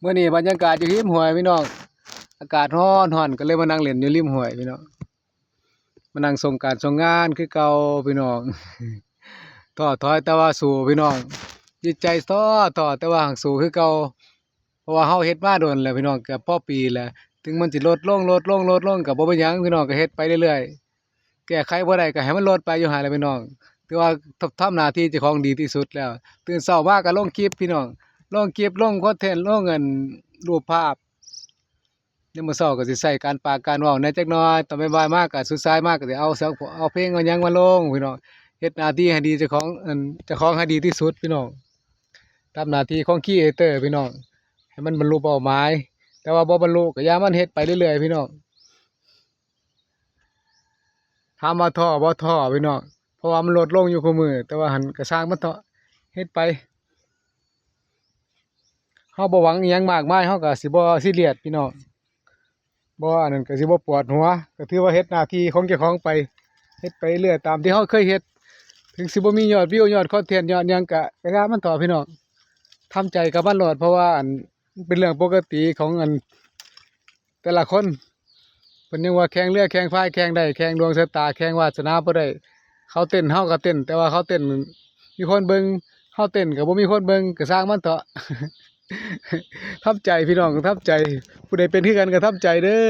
ມື້ນີ້ບັນຍາກາດຢູ່ລິມຫ້ວຍພີ່ນ້ອງ ອາກາດຮ້ອນໆ ກໍເລີຍມານັ່ງຫຼິ້ນຢູ່ລິມຫ້ວຍພີ່ນ້ອງ ມານັ່ງສົ່ງການສົ່ງງານຄືເກົ່າພີ່ນ້ອງ. ທໍ້ຖອຍແຕ່ວ່າສູ້ພີ່ນ້ອງ ຈິດໃຈທໍ້ໆ ແຕ່ວ່າຫາກສູ້ຄືເກົ່າ ເພາະວ່າເຮົາເຮັດມາດົນແລ້ວພີ່ນ້ອງ ເກືອບພໍປີແລ້ວ ເຖິງມັນຊິລົດລົງ ລົດລົງ ລົດລົງ ກໍບໍ່ເປັນຫຍັງພີ່ນ້ອງ ກໍເຮັດໄປເລື້ອຍໆ ແກ້ໄຂບໍ່ໄດ້ກໍໃຫ້ມັນລົດໄປຢູ່ຫັ້ນແຫຼະພີ່ນ້ອງ ຖືວ່າທຳໜ້າທີ່ເຈົ້າຂອງດີທີ່ສຸດແລ້ວ. ຕື່ນເຊົ້າມາກໍລົງຄລິບພີ່ນ້ອງ ລົງຄລິບ ລົງຄອນເທັນ ລົງອັນ ຮູບພາບ. ຍາມມື້ເຊົ້າກໍຊິໃຊ້ການປາກການເວົ້າແດ່ຈັກໜ້ອຍ ຕອນບ່າຍໆມາກໍສຸດສາຍມາກໍຊິເອົາສຽງ ເອົາເພງເອົາຫຍັງມາລົງພີ່ນ້ອງ ເຮັດໜ້າທີ່ໃຫ້ດີ ເຈົ້າຂອງ ອັນ ເຈົ້າຂອງໃຫ້ດີທີ່ສຸດພີ່ນ້ອງ ຕາມໜ້າທີ່ຂອງຄຣີເອເຕີພີ່ນ້ອງ ໃຫ້ມັນບັນລຸເປົ້າໝາຍ ແຕ່ວ່າບໍ່ບັນລຸກໍຢ່າມັນ ເຮັດໄປເລື້ອຍໆພີ່ນ້ອງ. ຖາມວ່າທໍ້ບໍ່? ທໍ້ພີ່ນ້ອງ ເພາະວ່າມັນລົດລົງຢູ່ຄູ່ມື້ ແຕ່ວ່າຫັ້ນກໍຊ່າງມັນເຖາະ ເຮັດໄປ ເຮົາບໍ່ຫວັງອີ່ຫຍັງມາກມາຍ ເຮົາກໍຊິບໍ່ຊີຣຽສພີ່ນ້ອງ ບໍ່ ອັນນັ້ນກໍຊິບໍ່ປວດຫົວ ກໍຖືວ່າເຮັດໜ້າທີ່ຂອງເຈົ້າຂອງໄປ ເຮັດໄປເລື້ອຍຕາມທີ່ເຮົາເຄີຍເຮັດ ເຖິງຊິບໍ່ມີຍອດວິວ ຍອດຄອນເທັນ ຍອດຫຍັງ ກໍ ກໍຢ່າມັນເຖາະພີ່ນ້ອງ ທຳໃຈກັບມັນໂລດ ເພາະວ່າ ອັນ ເປັນເລື່ອງປົກກະຕິຂອງ ອັນ ແຕ່ລະຄົນ ເພິ່ນຍັງວ່າແຂ່ງເຮືອແຂ່ງພາຍ ແຂ່ງໄດ້ແຂ່ງດວງຊະຕາ ແຂ່ງວາດສະໜາບໍ່ໄດ້ ເຂົາເຕັ້ນເຮົາກໍເຕັ້ນ ແຕ່ວ່າເຂົາເຕັ້ນມີຄົນເບິ່ງ ເຮົາເຕັ້ນກໍບໍ່ມີຄົນເບິ່ງ ກໍຊ່າງມັນເຖາະ ທຳໃຈພີ່ນ້ອງ ທຳໃຈ ຜູ້ໃດເປັນຄືກັນກໍທຳໃຈເດີ້.